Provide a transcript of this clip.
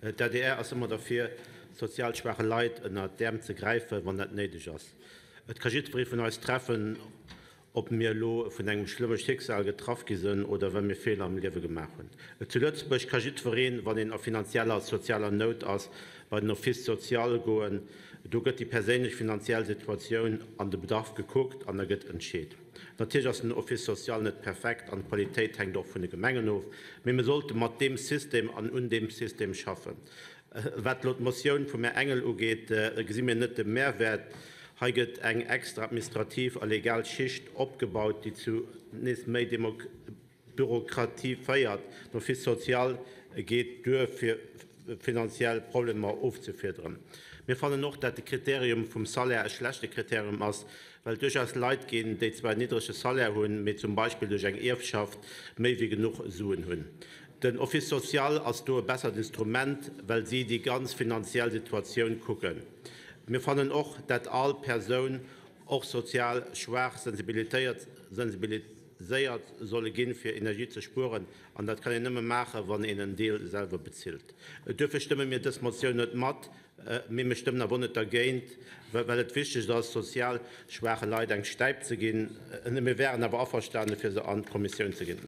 D'adr ass ëmmer derfir, sozial schwaache Leit ënnert d'Äerm ze gräifen, wann dat néideg ass. Et ka jiddweree vun eis treffen, ob mir elo vun engem schlëmme Schicksal getraff gi sënn oder well mir Feeler am Liewe gemaach hunn. Zu Lëtzebuerg ka jiddwereen, wann een a finanzieller, sozialer Nout ass, bei den Office social goen. Do gëtt déi perséinlech finanziell Situatioun an de Bedarf gekuckt an da gëtt entscheet. Natierlech ass den Office social net perfekt an d'Qualitéit hänkt och vun de Gemengen of, mee mir sollte mat deem System an un deem System schaffen. Wat elo d'Motioun vum Här Engel ugeet, gesi mir net de Mehrwäert. Hei gëtt eng extra administrativ a legal Schicht opgebaut, déi zu nees méi Bürokratie féiert. Den Office social geet duer, fir finanziell Problemer ofzefiederen. Mir fannen och, dat de Kriterium vum Salaire e schlechte Kriterium ass, well et duerchaus Leit ginn, déi zwar en niddrege Salaire hunn, mee zum Beispill duerch eng Ierfschaft méi wéi genuch Suen hunn. Den Office social ass do e bessert Instrument, well si déi ganz finanziell Situatioun kucken. Mir fannen och, dat all Persoun, och sozial schwaach, sensibiliséiert solle ginn, fir Energie ze spueren. An dat kann een nëmme maachen, wann een en Deel selwer bezilt. Duerfir stëmme mir dës Motioun net mat. Mee mir stëmmen awer och net dergéint, well et wichteg ass, sozial schwaache Leit eng Stäip ze ginn. Mir wären awer averstane fir se an d'Kommissioun ze ginn.